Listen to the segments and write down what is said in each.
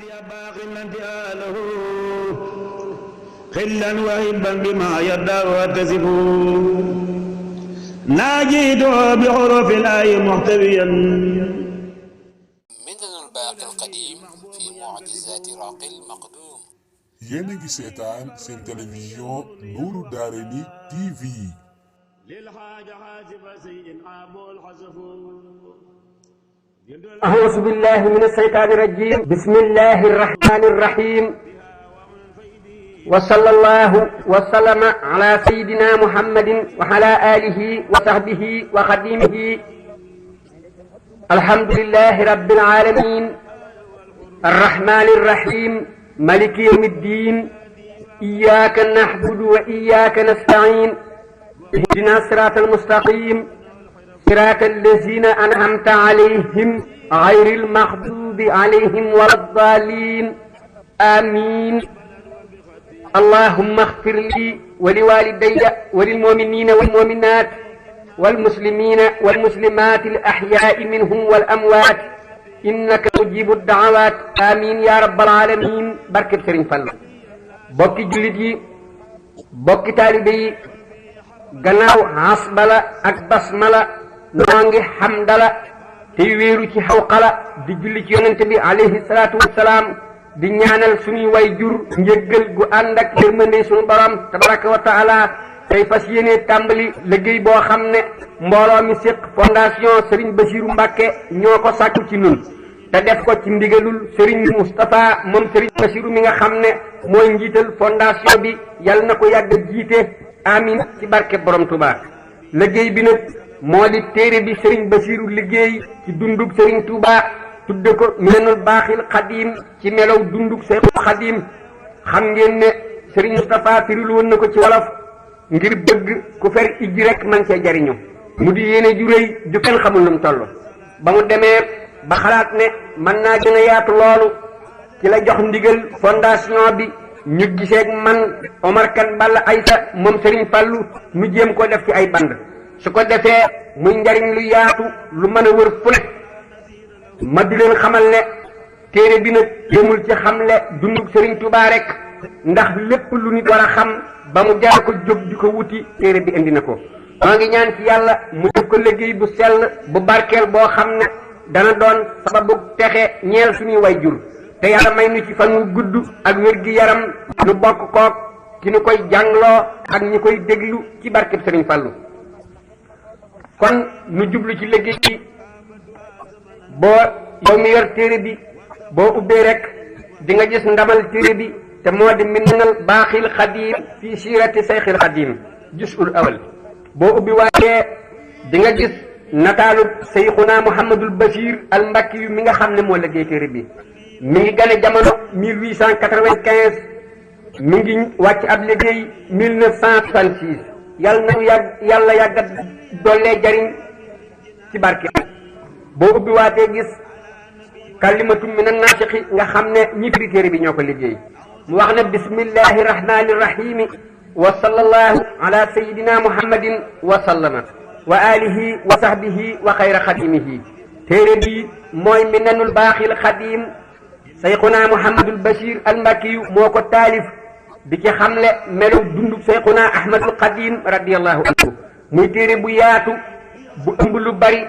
باقي من انتهاله خلا وهبا بما يرضى وتصف ناجيته بحروف الآي محتويا من الباقي القديم في معجزات راقي المقدوم. yéen a ngi seetaan seen télévision Nourou Darayni TV. أعوذ بالله من الشيطان الرجيم. بسم الله الرحمن الرحيم. وصلى الله وسلم على سيدنا محمد وعلى آله وصحبه وخديمه. الحمد لله رب العالمين الرحمن الرحيم ملك يوم الدين. إياك نعبد وإياك نستعين. اهدنا الصراط المستقيم صراط الذين أنعمت عليهم غير المغضوب عليهم ولا الضالين. آمين. اللهم اغفر لي ولوالدي وللمؤمنين والمؤمنات والمسلمين والمسلمات الأحياء منهم والأموات إنك مجيب الدعوات. آمين يا رب العالمين. barkeb Sëriñ Fall. bokki jullit yi bokki taalibe yi gannaaw hasbala ak basmala noo ngi hamdala te wéeru ci xawqala di julli ci yonente bi alayhi salaatu wassalaam di ñaanal suñuy way jur njëggal gu ànd ak yërmande suñu borom tabaraka wa taala tey fas yéene tàmbali liggéey boo xam ne mbooloo mi séq fondation Serigne Bassirou Mbacké ñoo ko sàkku ci nun te def ko ci ndigalul Serigne Moustapha moom Serigne Bassirou mi nga xam ne mooy njiital fondation bi yàlla na ko yàgg jiite amin ci barke borom Touba. liggéey bi nag moo di téere bi Serigne Bassirou liggéey ci dundug Serigne Touba tudde ko Minanul Baaxil Xadim ci melow dundug Seexul Xadim. xam ngeen ne Serigne Moustapha firil woon na ko ci wolof ngir bëgg ku fer ijji rek man cee jariñu mu di yéene ju rëy ju kenn xamul nu mu toll. ba mu demee ba xalaat ne mën naa gën a yaatu loolu ci la jox ndigal fondation bi ñu giseeg man Omar Kan Balla Aysa moom Serigne Fallou nu jéem ko def ci ay band su ko defee muy njariñ lu yaatu lu mën a wër fule. ma di leen xamal ne téere bi nag yëmul ci xamle dundug Serigne Touba rek ndax lépp lu nit war a xam ba mu jaar ko jóg di ko wuti téere bi indi na ko. maa ngi ñaan ci yàlla mu def ko liggéey bu sell bu barkeel boo xam ne dana doon sababu texe ñeel suñuy way jur te yàlla may nu ci fan wu gudd ak wér gi yaram nu bokk kook ci nu koy jàngloo ak ñi koy déglu ci barkeb Serigne Fallou. kon nu jublu ci liggéey bi. boo yow mi yor téere bi boo ubbee rek di nga gis ndamal téere bi te moo di Minanul Baaxil Xadim fii siirati Seyxil Xadim jusul awal. boo ubbi waatee di nga gis nataalu Seyxuna Muhammadul Bachir al Mbakki yu mi nga xam ne moo liggéey téere bi. mi ngi gane jamono 1895 mi ngi wàcc ab liggéey 1966 yàlla yàggat dollee jariñ ci barke. boo ubbi waatee gis kalimatu minan naasiqi nga xam ne ñi firi téere bi ñoo ko liggéey. mu wax ne bismillahi rahmani rahimi wa sallallahu ala sayidina muhammadin wa sallama wa alihi wa sahbihi wa xayra xadimihi. téere bi mooy Minanul Baaxil Xadim Seyxuna Muhammadul Bachir al Mbakki moo ko taalif di ci xamle melu dundub Seyxuna Ahmadul Xadim radiyallahu anhu. muy téere bu yaatu bu ëmb lu bari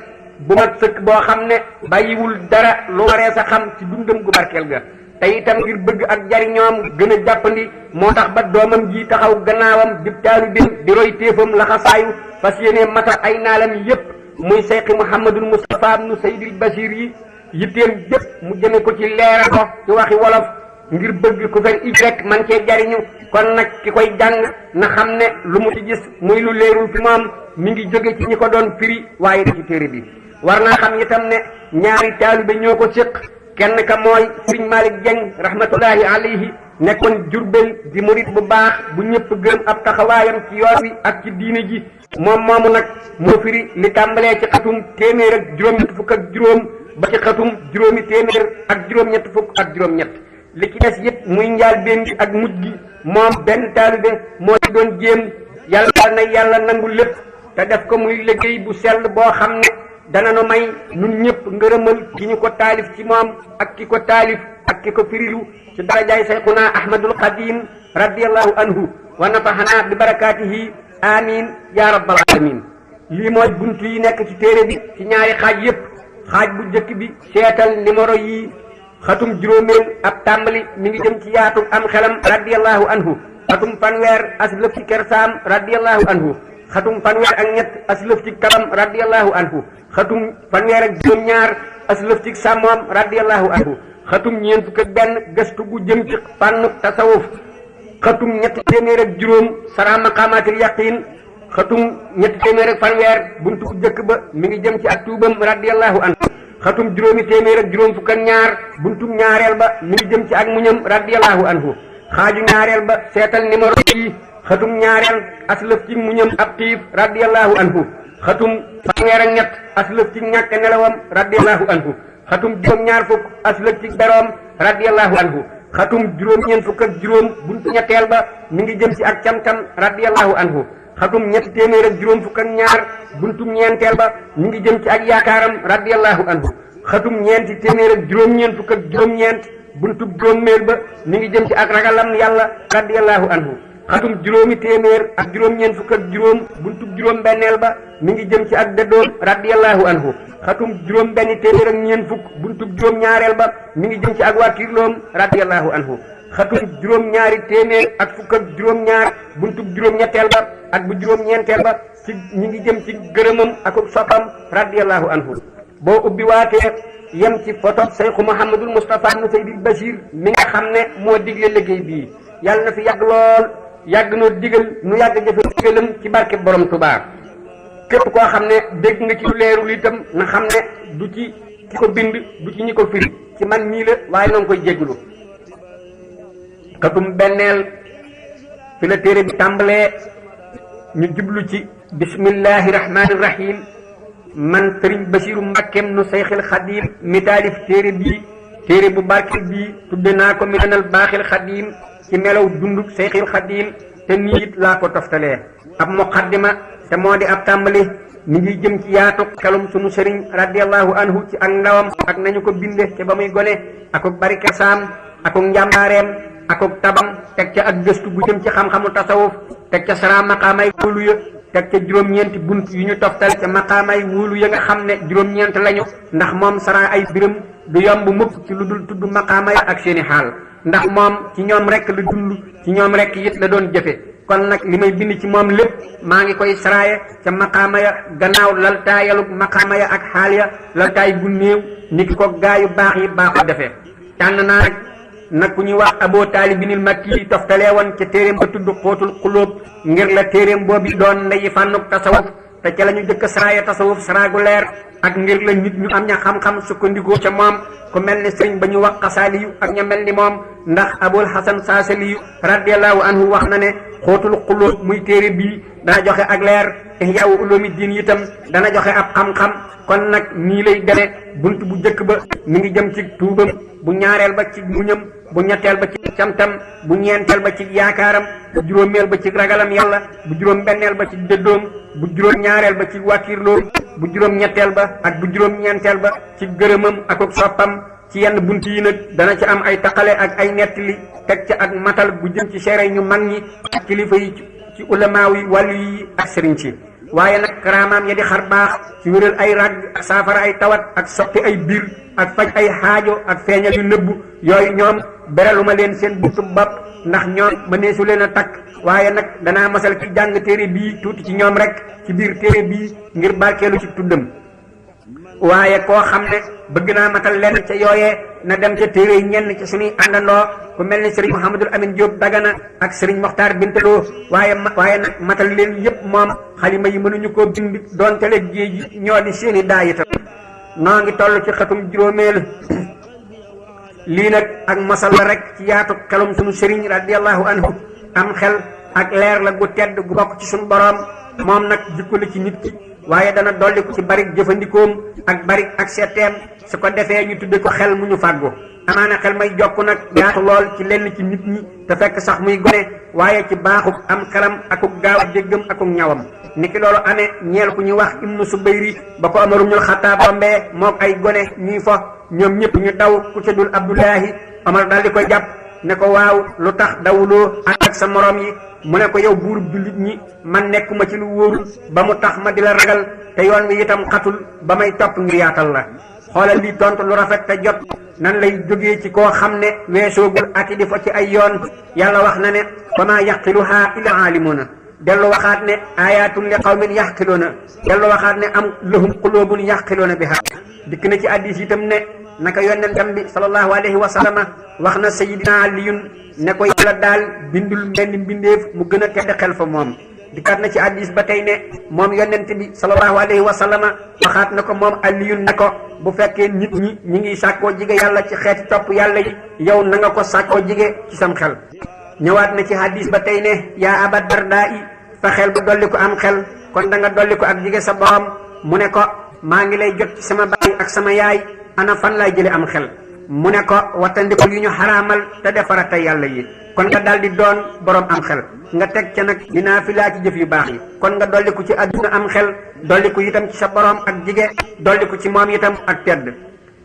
bu mat sëkk boo xam ne bàyyiwul dara lu waree sa xam ci dundam gu barkeel ga te itam ngir bëgg ak jariñoom gën a jàppandi moo tax ba doomam ji taxaw gannaawam di taalibim di roy téefam laxasaayu fas yéene mata ay naalam yépp muy Seyxi Mouhamadul Moustapha nu Seydil Bachir yi yitteem jëpp mu jëme ko ci leeral ko ci waxi wolof ngir bëgg ku fer ij rek man cee jariñu. kon nag ki koy jàng na xam ne lu mu ci gis muy lu leerul fi moom mi ngi jóge ci ñi ko doon firi waaye ci téere bi. war naa xam itam ne ñaari taalibe ñoo ko séq kenn ka mooy Serigne Malick Dieng rahmatullahi alayhi nekkoon Jurbel di murit bu baax bu ñëpp gërëm ab taxawaayam ci yoon wi ak ci diine ji. moom moomu nag moo firi li tàmbalee ci xatum téeméer ak juróom-ñett fukk ak juróom ba ci xatum juróomi téeméer ak juróom-ñett fukk ak juróom-ñett. li ci des yëpp muy njaal benn gi ak mujj gi moom benn taalibe moo ci doon jéem yàlla nangu lépp te def ko muy liggéey bu sell boo xam ne dana nu may nun ñëpp ngërëmal ki ñu ko taalif ci moom ak ki ko taalif ak ki ko firilu ci darajaay sayxuna ahmadul xadim radiyallahu anhu wa nafaxana bi barakaatihi amin ya rabbal alamin. lii mooy bunt yi nekk ci téere bi ci ñaari xaaj yépp. xaaj bu njëkk bi seetal numéro yi xatum juróomeel ab tàmbali mi ngi jëm ci yaatu am xelam radiyallahu anhu. xatum fanweer aslëf ci kersaam radiyallahu anhu. xatum fanweer ak ñett aslëf ci kabam radiyallahu anhu. xatum fanweer ak juróom-ñaar aslëf ci sàmmoom radiyallahu anhu. xatum ñeent fukk ak benn gëstu gu jëm ci fànnu tasawuf. xatum ñetti téeméer ak juróom sara maqamatil yaqin. xatum ñetti téeméer ak fanweer buntu bu njëkk ba mi ngi jëm ci ak tuubam radiyallahu anhu. xatum juróomi téeméer ak juróom fukk ak ñaar buntu ñaareel ba mi ngi jëm ci ak muñam radiyallahu anhu. xaaju ñaareel ba seetal numéro yi xatum ñaareel aslëf ci muñam ab tiif radiyallahu anhu. xatum fanweer ak ñett aslëf ci ñàkk nelawam radiyallahu anhu. xatum juróom-ñaar fukk aslëf ci beroom radiyallahu anhu. xatum juróom-ñeent fukk ak juróom buntu ñetteel ba mi ngi jëm ci ak camtam radiyallahu anhu. xatum ñetti téeméer ak juróom fukk ak ñaar buntu ñeenteel ba mi ngi jëm ci ak yaakaaram radiyallahu anhu. xatum ñeenti téeméer ak juróom-ñeent fukk ak juróom-ñeent buntu juróomeel ba mi ngi jëm ci ak ragalam yàlla radiyallahu anhu. xatum juróomi téeméer ak juróom-ñeent fukk ak juróom buntu juróom-benneel ba mi ngi jëm ci ak dëddoom radiyallahu anhu. xatum juróom-benni téeméer ak ñeent fukk buntu juróom-ñaareel ba mi ngi jëm ci ak wàkkirloom radiyallahu anhu. xatum juróom-ñaari téeméer ak fukk ak juróom-ñaar buntu juróom-ñetteel ba ak bu juróom-ñeenteel ba ci ñi ngi jëm ci gërëmam ak soppam radiyallahu anhu. boo ubbi waatee yem ci photo Seexu Muhammadul Mustafa nu Seydil Bachir mi nga xam ne moo digle liggéey bii yàlla na fi yàgg lool yàgg noo digal nu yàgg jëfe digalam ci barke borom Tuubaa. képp koo xam ne dégg nga ci lu leerul itam na xam ne du ci ki ko bind du ci ñi ko firi ci man mii la waaye noo ngi koy jégglu. xatum benneel fi la téere bi tàmbalee ñu jublu ci bismillahi rahmaani rahim. man sëriñ Basiru Mbàkkeem nu Seyxil Xadim mi taalif téere bu barkil bii tudde naa ko Minanal Baaxil Xadim ci melaw dunduk Seyxil Xadim te nii it laa ko toftalee. ab muqaddima te moo di ab tàmbali mi ngi jëm ci yaatu xelum sunu sëriñ radiyallahu anhu ci ak ndawam ak nañu ko binde te ba muy gone akuk bari kersaam akuk njàmbaareem akuk tabam teg ca ak gëstu gu jëm ci xam-xamu tasawuf teg ca sara maqaamay wóolu ya teg ca juróom-ñeenti bunt yu ñu toftal ca maqaamay wóolu ya nga xam ne juróom-ñeent lañu ndax moom sara ay biram du yomb mukk ci lu dul tudd maqaama ya ak seeni xaal ndax moom ci ñoom rek la dund ci ñoom rek it la doon jëfe kon nag li may bind ci moom lépp maa ngi koy saraaye ca maqaama ya gannaaw laltaayalug maqaama ya ak xaal ya laltaay gu néew niki ko gaayu baax yi baaxoo defee. tànn naa rek nag ku ñuy wax Aboo Taalibinil Makki toftalee woon ca téeréem ba tudd xóotul xulóob ngir la téeréem boobu doon ndeyi fànnuk tasawuf te ca la ñu jëkk saraaye tasawuf saraagu leer ak ngir la nit ñu am ña xam-xam sukkandikoo ca moom ku mel ni sëriñ ba ñu wax xasaaliyu ak ña mel ni moom ndax Abul Hasan Saasaliyu radiyallahu anhu wax na ne xóotul xulóob muy téere bii dana joxe ak leer Ihyaa Ulumuddin itam dana joxe ab xam-xam kon nag nii lay deme bunt bu njëkk ba mi ngi jëm ci tuubam bu ñaareel ba ci muñam bu ñetteel ba ci camtam bu ñeenteel ba ci yaakaaram bu juróomeel ba ci ragalam yàlla bu juróom-benneel ba ci dëddoom bu juróom-ñaareel ba ci wàkkirloom bu juróom-ñetteel ba ak bu juróom-ñeenteel ba ci gërëmam ak soppam ci yenn bunt yi nag dana ci am ay taqale ak ay nettali teg ca ak matal bu jëm ci seere ñu mag ñi ak kilifa yi ci ulamaaw yi wàllu yi ak sëriñ si waaye nag karaamaam ya di xar baax ci wéral ay rag ak saafara ay tawat ak soppi ay biir ak faj ay xaajo ak feeñal yu nëbbu yooyu ñoom beraluma leen seen buntu bopp ndax ñoom mëneesu leen a takk waaye nag danaa masal ci jàng téere bii tuuti ci ñoom rek ci biir téere bii ngir barkeelu ci tuddam waaye koo xam ne bëgg naa matal lenn ca yooyee na dem ca téere ñenn ci suñuy àndandoo ku mel ni sëriñ Mouhamadul Amin Diop Dagana ak sëriñ Mokhtar Bintaloo waaye nag matal leen yépp moom xalima yi mënuñu koo bind doonte le géej gi ñoo di seeni daayitam noo ngi toll ci xatum juróomeel lii nag ak masal la rek ci yaatu xelum sunu sëriñ radiyallahu anhu am xel ak leer la gu tedd gu bokk ci suñu boroom moom nag jikko la ci nit ki waaye dana dolli ko ci bari jëfandikoom ak bari ak setteem su ko defee ñu tudde ko xel mu ñu fàggu amaana xel may jokk nag yaatu lool ci lenn ci nit ñi te fekk sax muy gone waaye ci baaxuk am xelam akuk gaaw déggam akuk ñawam ni ki loolu amee ñeel ku ñu wax Ibnu Subayri ba ko Amaru ñul Xattaab rombee mook ay gone ñuy fo ñoom ñëpp ñu daw ku ca dul Abdullahi Omar daal di koy jàpp ne ko waaw lu tax dawuloo ànd ak sa morom yi mu ne ko yow buur jullit ñi man nekkuma ci lu wóorul ba mu tax ma di la ragal te yoon wi itam xatul ba may topp ngir yaatal la. xoolal lii tontu lu rafet te jot nan lay jógee ci koo xam ne weesoogul ati di fa ci ay yoon. yàlla wax na ne wa maa yaqiluha illa aalimuuna dellu waxaat ne ayatun li qawmin yaqiluuna dellu waxaat ne am lahum qulubun yaqiluuna biha. dikk na ci hadiis itam ne naka yonentam bi sallallahu alayhi wa sallama wax na sayidina aliyun ne ko yàlla daal bindul mbenn mbindeef mu gën a tedd xel fa moom. dikkaat na ci hadiis ba tey ne moom yonent bi sallallahu alayhi wa sallama waxaat na ko moom aliyun ne ko bu fekkee nit ñi ñi ngi sàkkoo jige yàlla ci xeeti topp yàlla yi yow na nga ko sàkkoo jige ci sam xel. ñëwaat na ci hadiis ba tey ne yaa aba dardaa i fa xel bu dolli ko am xel kon da nga dolli ko ak jige sa borom. mu ne ko maa ngi lay jot ci sama baay ak sama yaay ana fan laay jële am xel. mu ne ko wattandikul yu ñu xaraamal te defarata yàlla yi kon nga daal di doon borom am xel. nga teg ca nag dinaa fi laa ci jëf yu baax yi kon nga dolliku ci àdduna am xel dolliku itam ci sa borom ak jige dolliku ci moom itam ak tedd.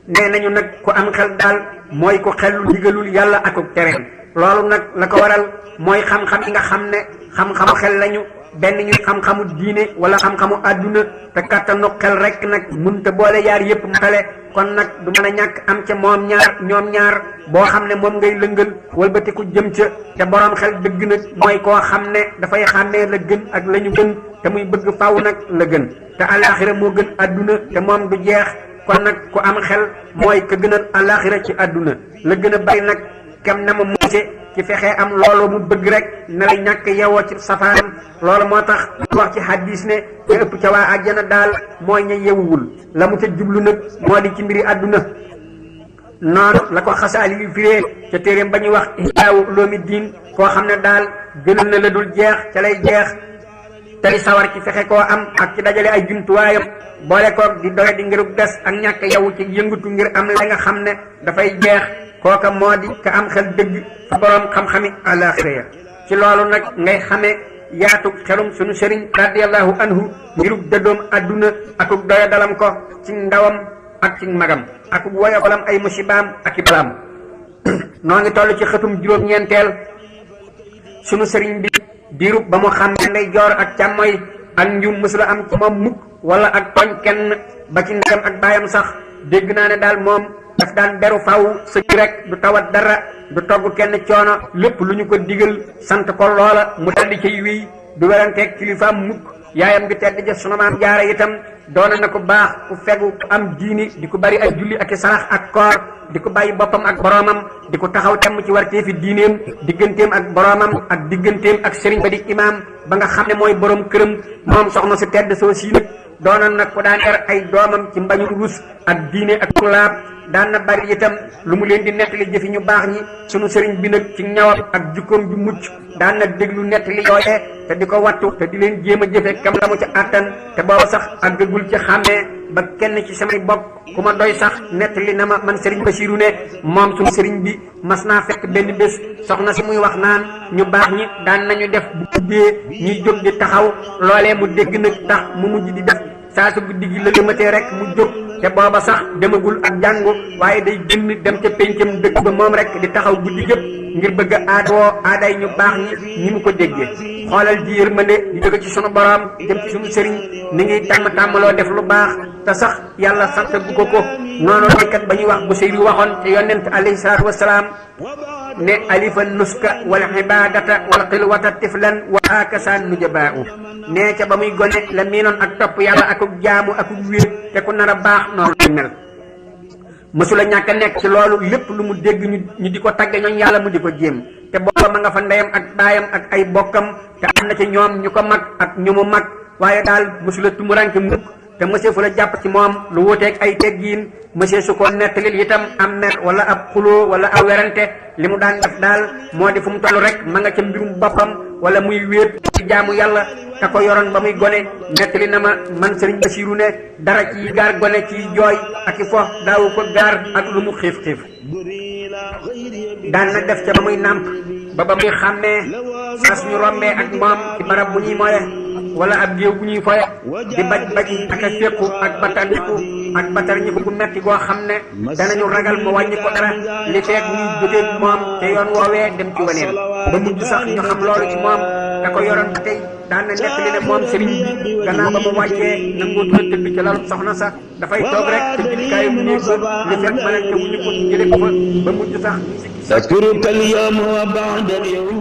nee nañu nag ku am xel daal mooy ku xellu digalul yàlla akuk tereem. loolu nag la ko waral mooy xam-xam yi nga xam ne xam-xamu xel lañu benn ñu xam-xamu diine wala xam-xamu àdduna te kattanu xel rek nag munta boole yaar yépp matale. kon nag du mën a ñàkk am ca ñoom ñaar boo xam ne moom ngay lëngal walbatiku jëm ca te borom xel dëgg nag mooy koo xam ne dafay xàmmee la gën ak la ñu gën te muy bëgg faaw nag la gën te alaxira moo gën àdduna te moom du jeex. kon nag ku am xel mooy ka gënal alaxira ci àdduna la gën a bari nag kam na ma mucce ci fexee am loolu mu bëgg rek ne la ñàkk yewoo ci safaanam. loolu moo tax wax ci hadis ne te ëpp ca waa àjjana daal mooy ña yewuwul la mu ca jublu nag moo di ci mbiri àdduna. noonu la ko xasaali yu firee ca téeréem ba ñuy wax Ihyaa Ulumuddin koo xam ne daal gënal na la dul jeex ca lay jeex tey sawar ci fexe koo am ak ci dajale ay jumtuwaayam boole ko di doye di ngirub des ak ñàkk yow ci yëngatu ngir am la nga xam ne dafay jeex. kooka moo di ka am xel dëgg fa boroom xam-xami àllaaxira ya. ci loolu nag ngay xamee yaatu xelum sunu sëriñ radiyallahu anhu ngirub dëddoom àdduna akuk doya dalam ko ci ndawam ak ci magam akuk woyofalam ay musibaam ak i balaam. noo ngi toll ci xëtum juróom-ñeenteel sunu sëriñ bi diirub ba mu xam ne ndey joor ak càmmoy ak njum mësula am ci moom mukk wala ak tooñ kenn ba ci ndeyam ak baayam sax dégg naa ne daal moom daf daan beru faw sëgg rek du tawat dara du togg kenn coono lépp lu ñu ko digal sant ko loola mu daldi cay wéy du weranteeg kilifaam mukk. yaayam bi tedd ja sunu maam jaara itam doona na ko baax ku fegu ku am diini di ko bari ay julli ak i sarax ak koor di ko bàyyi boppam ak boroomam di ko taxaw temm ci warteefi diineem digganteem ak boroomam ak digganteem ak sëriñ ba di imaam ba nga xam ne mooy borom këram moom soxna su tedd soo sii nag doonoon nag ku daan yar ay doomam ci mbañu rus ak diine ak laab. daan na bari itam lu mu leen di nettali jëfi ñu baax ñi sunu sëriñ bi nag ci ñawam ak jukkoom ju mucc daan na déglu nettali yooyee te di ko wattu te di leen jéem a jëfe kam la mu ca àttan te booba sax àggagul ci xàmmee ba kenn ci samay bokk ku ma doy sax nettali na ma man sëriñ Basiiru ne moom sunu sëriñ bi mas naa fekk benn bés soxna si muy wax naan ñu baax ñi daan nañu def bu guddee ñuy jóg di taxaw loolee mu dégg nag tax mu mujj di def saa su guddi gi lëlëmatee rek mu jóg te booba sax demagul ak jàngu waaye day génn dem ca péncam dëkk ba moom rek di taxaw guddi gépp ngir bëgg a aadawoo aaday ñu baax ñi mu ko déggee. xoolal ji yërmande di jóge ci sunu borom dem ci sunu sëriñ ni ngi tàmmaloo def lu baax te sax yàlla sant bu ko noonu laykat ba ñuy wax bu Seyri waxoon te yonent alayhi salaatu wasalaam ne alifa nuska wal ibadata wal xilwata tiflan wa akasa nujabaau nee ca ba muy gone la miinoon ak topp yàlla akuk jaamu akuk wéet te ku nar a baax noonu lay mel. mësula ñàkk a nekk ci loolu lépp lu mu dégg ñu di ko tagge ñooñ yàlla mu di ko jéem te booba ma nga fa ndeyam ak baayam ak ay bokkam te am na ci ñoom ñu ko mag ak ñu mu mag waaye daal mësula tumuranke mukk te monsieur fu la jàpp ci moom lu wuteeg ay teggiin monsieur su ko nettalil itam am mer wala ab xuloo wala aw werante li mu daan def daal moo di fu mu toll rek ma nga ca mbirum boppam wala muy wéet ci jaamu yàlla te ko yoroon ba muy gone nettali na ma man sëriñ Basiiru ne dara ci gaar gone ci jooy ak i fo daawu ko gaar ak lu mu xiif daan na def ca ba muy nàmp ba muy xàmmee saa suñu rombee ak moom ci barab bu ñuy mooye wala ab géew bu ñuy foye di baj ak a séqu ak batarñiku bu metti goo xam ne danañu ragal mu wàññi ko dara li feeg ñuy jógee moom te yoon woowee dem ci waneen ba mujj sax ñu xam loolu ci moom da ko yoroon ba tey daan na nekk li ne moom sëriñ bi gannaaw ba mu wàccee nanguut la tëdd ci lalu soxna sax dafay toog rek te jëlikaayu mu néeg ba li fekk ma leen te wuñu ko jële ko fa ba mujj sax أذكرك اليوم وبعد اليوم